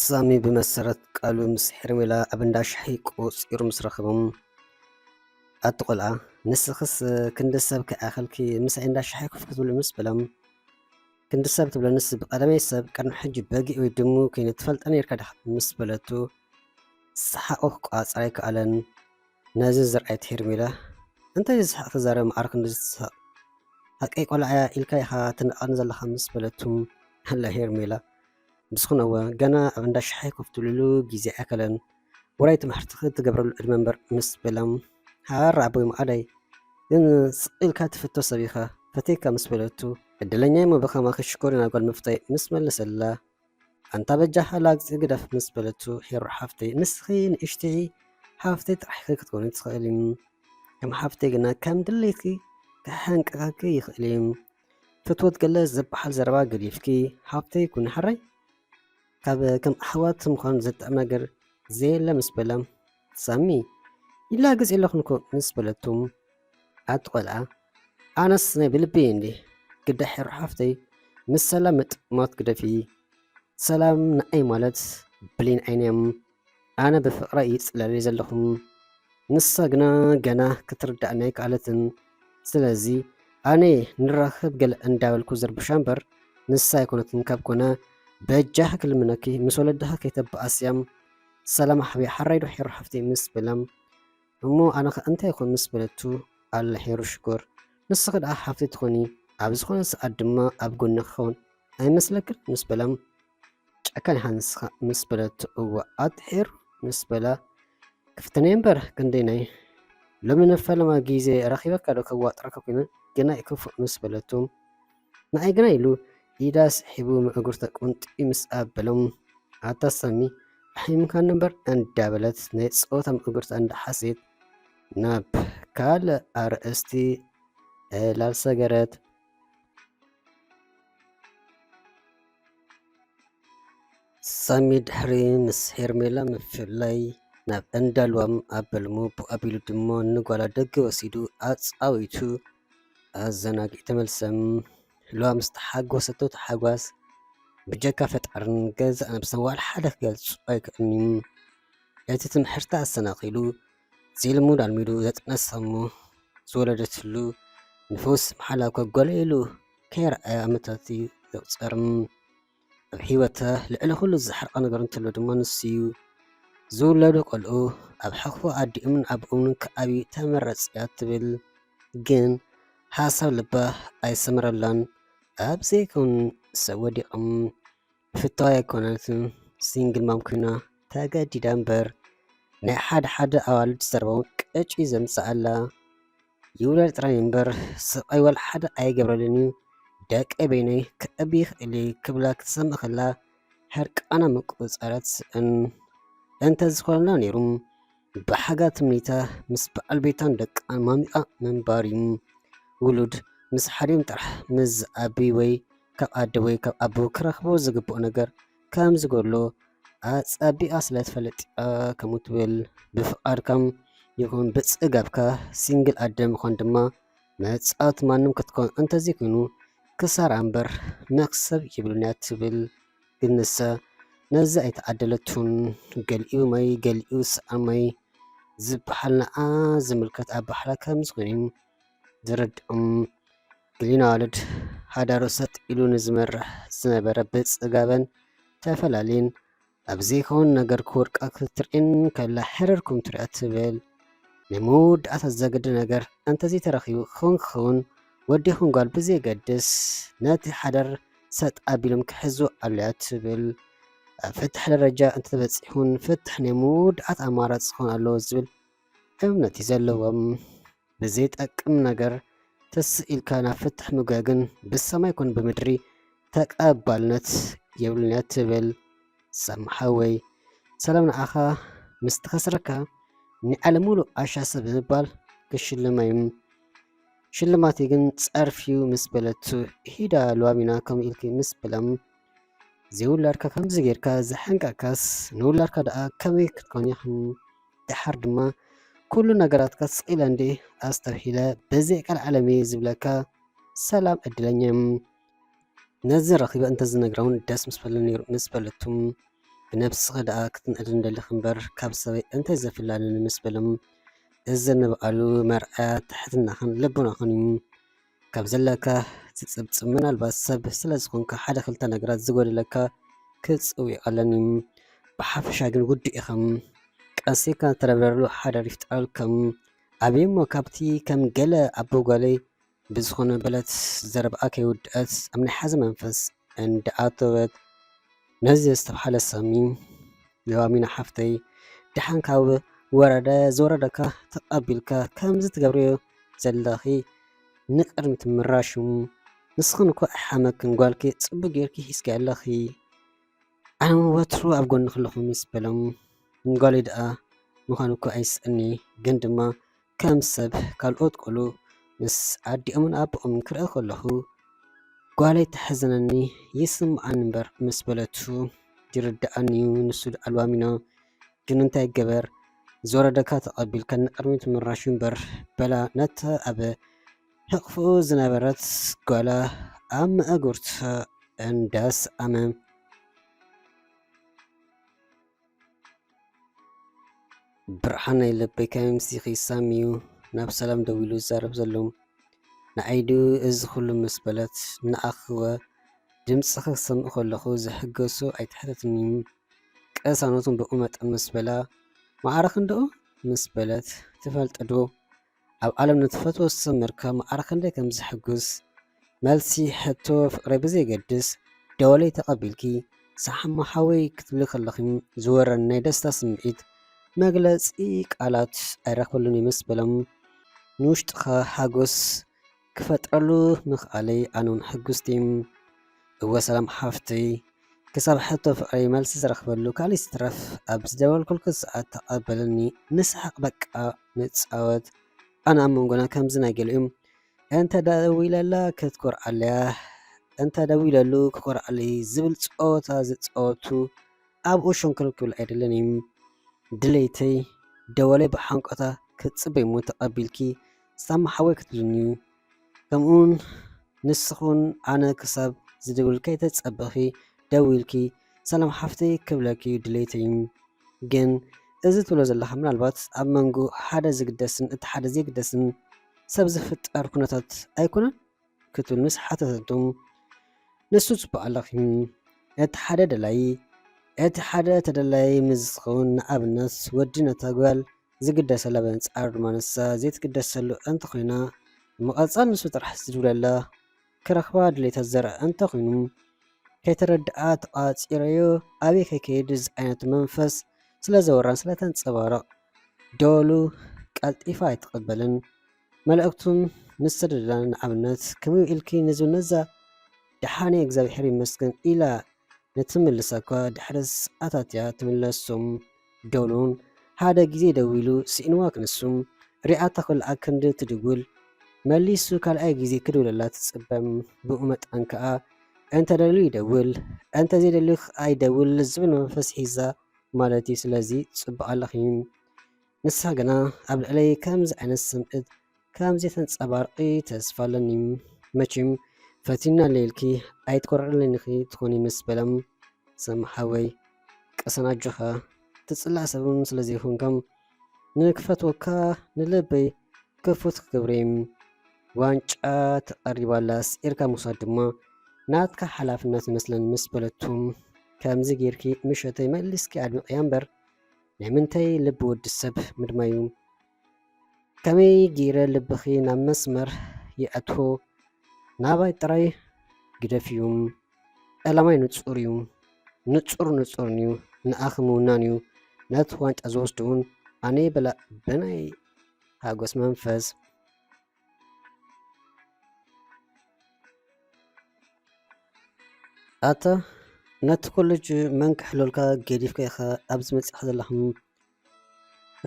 ሳሚ ብመሰረት ቃሉ ምስ ሄርሜላ ኣብ እንዳ ሻሂ ቆጺሩ ምስ ረኸቦም፣ ኣቲ ቆልዓ፣ ንስኽስ ክንዲ ሰብ ከይኣኸልኪ ምሳይ እንዳ ሻሂ ኮፍ ክትብሊ ምስ በሎም፣ ክንዲ ሰብ ትብለንስ ብቐደመይ ሰብ ቅድሚ ሕጂ በጊዕ ወይ ድሙ ኮይነ ትፈልጠ ነርካ ዲኻ ምስ በለቱ፣ ሰሓቑ ክቋጸር ኣይከኣለን። ነዚ ዝረኣየት ሄርሜላ፣ እንታይ ዝስሓቕ ትዛረብ መዓር ክንዲ ዝስሓቕ? ሓቀይ ቆልዓ እያ ኢልካ ኢኻ ትንዕቐኒ ዘለኻ ምስ በለቱ፣ ኣላ ሄርሜላ፣ ብዝኾነ እወ፣ ገና ኣብ እንዳ ሻሂ ኮፍ ትብልሉ ግዜ ኣይከለን። ውራይ ትምህርትኺ ትገብረሉ ዕድመ እምበር ምስ በሎም፣ ሃር ኣቦይ መዓደይ፣ ግን ስቕ ኢልካ ትፍቶ ሰብ ኢኻ፣ ፈትየካ ምስ በለቱ፣ ዕድለኛ እሞ ብኸማኺ ሽኮሪና ጓል ምፍታይ ምስ መለሰላ፣ ኣንታ በጃኻ ላግጺ ግደፍ ምስ በለቱ፣ ሄሩ ሓፍተይ፣ ንስኺ ንእሽተይ ሓፍተይ ጥራሕ ኢኺ ክትኮኒ ትኽእሊ። ከም ሓፍተይ ግና ከም ድሌትኪ ክሕንቅቐኪ ይኽእል እዩ። ፍትወት ገለ ዝበሃል ዘረባ ገዲፍኪ፣ ሓፍተይ ኩኒ ሓራይ። ካብ ከም ኣሕዋት ምዃን ዘጥዕም ነገር ዘየለ ምስ በላ፣ ሳሚ፣ ይላገጽ የለኹን እኮ ምስ በለቱ፣ ኣቲ ቆልዓ፣ ኣነስ ናይ ብልቢ እየ እንዲ፣ ግዳ ሄሩ ሓፍተይ፣ ምስ ሰላም ምጥማት ግደፊ። ሰላም ንዓይ ማለት ብሌን ዓይነይ እያ። ኣነ ብፍቕራ እየ ጽለለይ ዘለኹ። ንሳ ግና ገና ክትርዳእኒ ኣይከኣለትን። ስለዚ ኣነ ንራኸብ ገለ እንዳበልኩ ዝርብሻ እምበር ንሳ ኣይኮነትን። ካብ ኮነ በጃኺ ክልምነኪ ምስ ወለድኻ ከይተበኣስያም። ሰላም ሓብያ ሓራይ ዶ ሄሩ ሓፍተይ ምስ በላ፣ እሞ ኣነ ኸ እንታይ ይኹን ምስ በለቱ፣ ኣላ ሄሩ ሽኮር፣ ንስኺ ደኣ ሓፍተይ ትኾኒ፣ ኣብ ዝኾነ ሰዓት ድማ ኣብ ጎኒ ክኸውን ኣይመስለክን ምስ በላ፣ ጨካን ኢኻ ንስኻ ምስ በለቶ፣ እወ ኣቲ ሄሩ ምስ በላ፣ ክፍትነይ እምበር ክንደይናይ ሎሚ ነፈለማ ግዜ ረኺበካ ዶ ከዋጥረካ ኮይነ ግናይ ክፉእ ምስ በለቶ፣ ንዓይ ግናይ ኢሉ ኢዳ ስሒቡ ምእግሩ ተቆንጢ ምስ ኣበሎም፣ ኣታ ሳሚ ኣሒምካኒ እምበር እንዳበለት ናይ ጸወታ ምእግርታ እንዳሓሴት ናብ ካልእ ኣርእስቲ ዕላል ሰገረት። ሳሚ ድሕሪ ምስ ሄርሜላ ምፍላይ ናብ እንዳ ልዋም ኣበልሙ፣ ብኡ ኣቢሉ ድማ ንጓላ ደገ ወሲዱ ኣጻዊቱ ኣዘናጊዑ ተመልሰ። ልዋም ዝተሓጎሰቶ ታሕጓስ ብጀካ ፈጣርን ገዛእ ነብስን ዋላ ሓደ ክገልጾ ኣይክእልን እዩ። እቲ ትምሕርታ ኣሰናኺሉ፣ ዘይልሙድ ኣልሚዱ ዘጥነሳ እሞ ዝወለደትሉ ንፉስ መሓላ ከጓልየሉ ከይረኣየ ዓመታት እዩ ዘቑጸር። ኣብ ህይወታ ልዕሊ ኩሉ ዝሓርቃ ነገር እንተሎ ድማ ንሱ እዩ። ዝውለዱ ቆልዑ ኣብ ሕቕፎ ኣዲኦምን ኣቦኦምን ክዓብዩ ተመረጽ እያ ትብል። ግን ሓሳብ ልባ ኣይሰመረላን። ኣብ ዘይከውን ሰብ ወዲቖም። ብፍታዋ ኣይኮነትን ሲንግል ማም ኮይና ተገዲዳ እምበር፣ ናይ ሓደ ሓደ ኣዋልድ ዘረባ እውን ቅጭ ዘምጽኣላ። ይውለድ ጥራይ እምበር ስቓይ ዋላ ሓደ ኣይገብረልን እዩ። ደቀይ በይነይ ክዕቢ ይኽእል እየ ክብላ ክትሰምዕ ከላ፣ ሕርቃና ምቁጽጻር ትስእን። እንተዝኾነላ ነይሩ፣ ብሓጋ ትምኒታ ምስ በዓል ቤታን ደቃን ማሚቓ ምንባር እዩ። ውሉድ ምስ ሓዲኦም ጥራሕ ምስ ዝዓቢ ወይ ካብ ኣደ ወይ ካብ ኣቦ ክረኽቦ ዝግብኦ ነገር ከም ዝጎድሎ ኣጸቢቓ ስለ ትፈልጥ እያ ከምኡ ትብል። ብፍቓድካ ይኹን ብጽጋብካ ሲንግል ኣደ ምዃን ድማ መጻወቲ ማንም ክትኮን እንተዘይኮይኑ ክሳራ እምበር መኽሰብ የብሉን እያ ትብል። ግን ንሳ ነዚ ኣይተዓደለቱን። ገሊኡ ማይ ገሊኡ ሰኣን ማይ ዝበሃል ንዓ ዝምልከት ኣበሃህላ ከም ዝኾነ እዩ ዘረድኦም። ገሊኡ ኣዋልድ ሓዳሩ ሰጥ ኢሉ ንዝመርሕ ዝነበረ ብጽጋበን ተፈላልየን ኣብ ዘይከውን ነገር ክወድቃ ክትርእየን ከላ ሕርር ክም ትሪኣ ትብል። ናይ መወዳእታ ዘገድድ ነገር እንተዘይተረኺቡ ክኸውን ክኸውን ወዲ ይኹን ጓል ብዘየገድስ ነቲ ሓዳር ሰጥ ኣቢሎም ክሕዝዎ ኣለዎ እያ ትብል። ኣብ ፍትሒ ደረጃ እንተተበጺሑን ፍትሒ ናይ መወዳእታ ኣማራጺ ክኸውን ኣለዎ ዝብል እምነት እዩ ዘለዎም። ብዘይጠቅም ነገር ተስእ ኢልካ ናብ ፍትሒ ምጉያይ ግን ብሰማይ ኮነ ብምድሪ ተቐባልነት የብሉን እያ ትብል። ሳሚ ሓወይ፣ ሰላም ንዓኻ፣ ምስ ተኸስረካ ናይ ዓለም ሙሉእ ኣሻሰ ብምባል ክሽልማ እዩ። ሽልማተይ ግን ጸርፊ እዩ ምስ በለቱ፣ ሂዳ ልዋሚና ከምኡ ኢልኪ ምስ በላ፣ ዘይውላድካ ከምዚ ጌርካ ዘሐንቀካስ ንውላድካ ደኣ ከመይ ክትኮን ኢኺ? ደሓር ድማ ኩሉ ነገራትካ ስቕ ኢለ እንዴ ኣስተብሂለ፣ በዚ ቀልዓለም እየ ዝብለካ። ሰላም ዕድለኛ። ነዚ ረኺበ እንተዝነግራ እውን ደስ ምስ በለኒ ነይሩ ምስ በለቱ፣ ብነብስኺ ደኣ ክትንእድን ደሊኺ እምበር ካብ ሰበይ እንታይ ዘፍላልኒ ምስ በሎም፣ እዚ ንበዓሉ መርኣያ ትሕትናኽን ልቦናኽን እዩ። ካብ ዘለካ ትጽብጽብ፣ ምናልባት ሰብ ስለ ዝኾንካ ሓደ ክልተ ነገራት ዝጎደለካ ክጽውዕ ይቐለኒ። ብሓፈሻ ግን ውዱእ ኢኻ። ቀሲካ ተረብረብሉ ሓዳር ይፍጠረልካ። ኣብየ እሞ ካብቲ ከም ገለ ኣቦ ጓለይ ብዝኾነ በለት ዘረባኣ ከይወድአት ኣብ ናይ ሓዘን መንፈስ እንዳኣተወት ነዚ ዝተብሃለ ሳሚ፣ ለዋሚና ሓፍተይ፣ ደሓን ካብ ወረደ ዝወረደካ ተቐቢልካ ከምዚ ትገብርዮ ዘለኺ ንቕድሚት ምራሹ። ንስኽን እኮ ኣይሓመክን ጓልኪ ጽቡቅ ጌርኪ ሒዝኪ ኣለኺ። ኣነ እውን ወትሩ ኣብ ጎንኺ ኣለኹ ምስ በሎም፣ ንጓለይ ደኣ ምዃን እኮ ኣይስእኒ፣ ግን ድማ ከም ሰብ ካልኦት ቆልዑ ምስ ኣዲኦምን ኣቦኦምን ክርኢ ከለኹ ጓለይ ተሕዝነኒ፣ ይስምዓኒ እምበር ምስ በለቱ ይርድኣኒ እዩ። ንሱ ደኣ ለዋሚኖ ግን እንታይ ይገበር፣ ዝወረደካ ተቐቢልካ ንቕድሚት ምራሹ እምበር በላ ነታ ኣብ ሕቕፍኡ ዝነበረት ጓላ ኣብ መእጉርታ እንዳስኣመ። ብርሃን ናይ ልበይ ከመይ ምሲኺ ሳሚ እዩ ናብ ሰላም ደዊሉ ዝዛረብ ዘሎ። ንዓይ ድዩ እዚ ኩሉ ምስ በለት ንኣኽወ ድምፅኺ ክሰምዕ ከለኹ ዝሕገሶ ኣይትሕተትኒ። ቅሳነቱን ብኡ መጠን ምስ በላ ማዕረ ክንድኡ ምስ በለት ትፈልጢ ዶ ኣብ ዓለም ንትፈትዎ ሰብ ምርካብ ማዕረ ክንደይ ከም ዝሕጉስ መልሲ ሕቶ ፍቕረይ ብዘየገድስ ደወለይ ተቐቢልኪ ሳሓማ ሓወይ ክትብሊ ከለኺ ዝወረኒ ናይ ደስታ ስምዒት መግለጺ ቃላት ኣይረኽበሉን እዩ ምስ በሎም ንውሽጥኻ ሓጎስ ክፈጥረሉ ምኽኣለይ ኣነ እውን ሕጉስቲ። እወ ሰላም ሓፍተይ፣ ክሳብ ሕቶ ፍቕረይ መልሲ ዝረኽበሉ ካልእ ይትረፍ ኣብ ዝደወልኩልኪ ሰዓት ተቐበልኒ፣ ንስሓቕ በቃ ንጻወት። ኣነ ኣብ መንጎና ከምዚ ናይ ገሊኦም እንተ ደዊለላ ክትኮርዓለያ እንተ ደዊለሉ ክኮርዓለይ ዝብል ጸወታ ዝጻወቱ ኣብኡ ሸንኮለል ክብል ኣይደልን እዩ። ድሌተይ ደወለይ ብሓንቆታ ክትጽበይ እሞ ተቐቢልኪ ሳሚ ሓወይ ክትብልኒ እዩ። ከምኡውን ንስኹን ኣነ ክሳብ ዝድውል ከይተጸበኺ ደዊልኪ ሰላም ሓፍተይ ክብለኪ እዩ ድሌተይ እዩ። ግን እዚ ትብሎ ዘለኻ ምናልባት ኣብ መንጎ ሓደ ዝግደስን እቲ ሓደ ዘይግደስን ሰብ ዝፍጠር ኩነታት ኣይኮነን? ክትብል ምስ ሓተተቶም፣ ንሱ ጽቡቕ ኣለኺ። እቲ ሓደ ደላዪ፣ እቲ ሓደ ተደላዪ ምስ ዝኸውን፣ ንኣብነት ወዲ ነታ ጓል ዝግደሰላ ብኣንጻሩ ድማ ንሳ ዘይትግደሰሉ እንተኾይና፣ ብምቕጻል ንሱ ጥራሕ ዝድውለላ ክረኽባ ድሌታ ዝዘርእ እንተኾይኑ፣ ከይተረድኣ ተቓጺረዮ ኣበይ ከይከይድ ዝዓይነቱ መንፈስ ስለ ዘወራን ስለ ተንጸባርቕ፣ ደወሉ ቀልጢፋ ኣይትቕበልን። መልእኽቱን ምስ ሰደደላ ንኣብነት ከመይ ኢልኪ ንዝብል ነዛ ደሓነ እግዚኣብሔር ይመስገን ኢላ ንትምልሳ እኳ ድሕሪ ሰዓታት እያ ትምለሶም። ደውሉን ሓደ ግዜ ደዊሉ ስኢንዋ ክንሱ ሪኣታ ክልኣ ክንዲ ትድውል መሊሱ ካልኣይ ግዜ ክድውለላ ትጽበ። ብኡ መጠን ከኣ እንተ ደልዩ ይደውል እንተ ዘይደልዩ ከኣ ይደውል ዝብል መንፈስ ሒዛ ማለት እዩ። ስለዚ ጽቡቕ ኣለኺ። ንሳ ግና ኣብ ልዕለይ ከምዚ ዓይነት ስምዒት ከም ዘይተንጸባርቒ ተስፋ ኣለኒ። መቸም ፈቲና ኣለይ ኢልኪ ኣይትኮርዕለይን ኢኺ ትኾኒ ምስ በሎም፣ ሰም ሓወይ ቅሰን ኣጆኻ ትጽላእ ሰብ እውን ስለ ዘይኮንካ ንክፈትወካ ንልበይ ክፉት ክገብረዮም ዋንጫ ተቐሪባ ኣላ፣ ስዒርካ ምውሳድ ድማ ናትካ ሓላፍነት ይመስለኒ ምስ በለቱ፣ ከምዚ ጌርኪ ምሸተይ መሊስኪ ኣድምቕያ እምበር ናይ ምንታይ ልቢ ወዲ ሰብ ምድማዩ? ከመይ ገይረ ልብኺ ናብ መስመር ይኣትዎ? ናባይ ጥራይ ግደፍዩ። ዕላማይ ንጹር እዩ። ንጹር ንጹርን እዩ። ንኣኺ ምውናን እዩ። ነቲ ዋንጫ ዝወስድ እውን ኣነ እየ በላ ብናይ ሓጎስ መንፈስ። ኣታ ነቲ ኮለጅ መን ክሕልወልካ ገዲፍካ ኢኻ ኣብዚ መጺኻ ዘለኻ?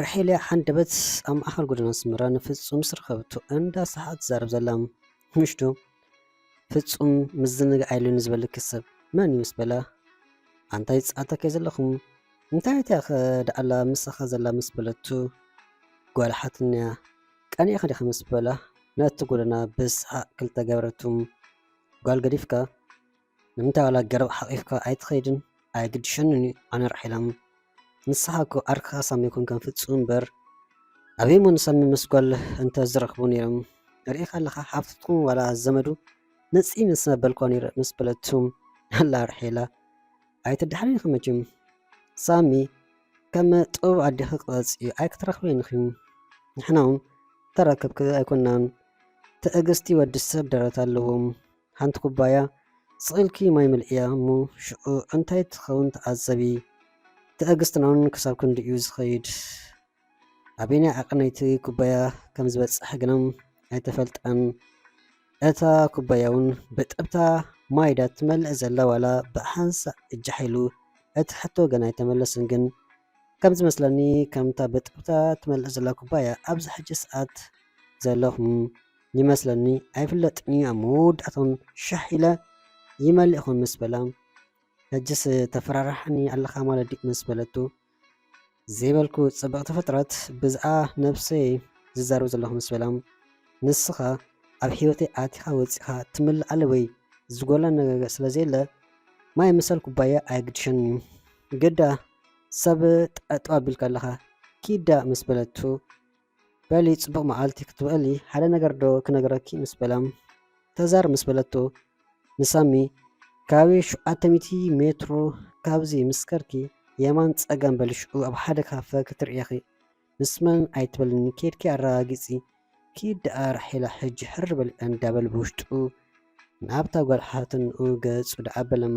ራሄል እያ ሃንደበት ኣብ ማእኸል ጎደና ኣስመራ ንፍጹም ምስ ረኸበቶ እንዳሰሓቐት ትዛረብ ዘላ። ምሽ ዶ? ፍጹም ምዝንጋዕ የድልዮን ዝበለኪ ሰብ መን እዩ ምስ በላ፣ ኣንታ ይጻተካ ዘለኹም እንታይ እቲኣኸ ደኣላ ምሳኻ ዘላ ምስ በለቱ፣ ጓል ሓትንያ ቀኒእኺ ዲኺ ምስ በላ፣ ነቲ ጎደና ብስሓቕ ክልተ ገበረቱ። ጓል ገዲፍካ ንምንታይ ዋላ ገረብ ሓቒፍካ ኣይትኸይድን? ኣይግድሸንን እዩ ኣነ ራሒላ። ንስኻ እኮ ዓርክኻ ሳሚ ኣይኮንካን ፍጹም እምበር። ኣበይ እሞ ንሳሚ ምስ ጓል እንተ ዝረኽቡ ነይሮም? ርኢኻ ኣለኻ ሓፍትኹም ዋላ ዘመዱ ነፂ ምስ መበልኳ ነይረ ምስ በለቱ ኣላ ራሒላ። ኣይትድሓንን ኢኺ መቸም ሳሚ፣ ከም ጥበብ ኣዴኺ ቅረፂ ኣይክትረኽበን ኢኺ። ንሕና እውን ተራከብኪ ኣይኮናን። ትዕግስቲ ወዲ ሰብ ደረት ኣለዎም። ሓንቲ ኩባያ ስቕ ኢልኪ ማይ ምልእያ እሞ ሽዑ እንታይ ትኸውን ተዓዘቢ። ትዕግስትና እውን ክሳብ ክንድኡ እዩ ዝኸይድ። ኣበየናይ ዓቐን ናይቲ ኩባያ ከም ዝበጽሐ ግና ኣይተፈልጠን። እታ ኩባያ እውን ብጥብታ ማይ ድያ ትመልእ ዘላ ዋላ ብሓንሳእ እጃሕ ኢሉ እቲ ሕቶ ገና ኣይተመለሰን። ግን ከም ዝመስለኒ ከምታ ብጥብታ ትመልእ ዘላ ኩባያ ኣብዚ ሕጂ ሰዓት ዘለኹም ይመስለኒ ኣይፍለጥን እዩ። ኣብ መወዳእታውን ሻሕ ኢለ ይመልእ ይኸውን ምስ በላ፣ ሕጅስ ተፈራርሓኒ ኣለኻ ማለት ድዩ ምስ በለቱ፣ ዘይበልኩ ጽብቕቲ ፍጥረት ብዝኣ ነብሰይ ዝዛረብ ዘለኹ ምስ በላ፣ ንስኻ ኣብ ህይወተይ ኣቲኻ ወጺኻ ትምልኣለ ወይ ዝጎላ ነገር ስለ ዘየለ ማይ ምሰል ኩባያ ኣየግድሸኒ እዩ። ግዳ ሰብ ጠጠው ኣቢልካ ኣለኻ ኪዳ ምስ በለቱ፣ በሊ ጽቡቕ መዓልቲ ክትበሊ ሓደ ነገር ዶ ክነግረኪ ምስ በላ፣ ተዛር ምስ በለቶ ንሳሚ፣ ካበይ ሸውዓተ ሚእቲ ሜትሮ ካብዚ ምስ ከድኪ የማን ጸጋም በሊ ሽዑ ኣብ ሓደ ካፈ ክትርእየኺ። ምስ መን ኣይትበልኒ ኬድኪ ኣረጋጊጺ። ኪድ ደኣ ራሒላ ሕጂ ሕር በሊ እንዳበል ብውሽጡ ናብታ ጓል ሓትንኡ ገጹ ደኣ ኣበለም።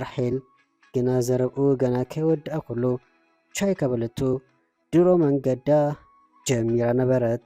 ራሒል ግና ዘረብኡ ገና ከይወድኣ ከሎ ቻይ ከበለቶ ድሮ መንገዳ ጀሚራ ነበረት።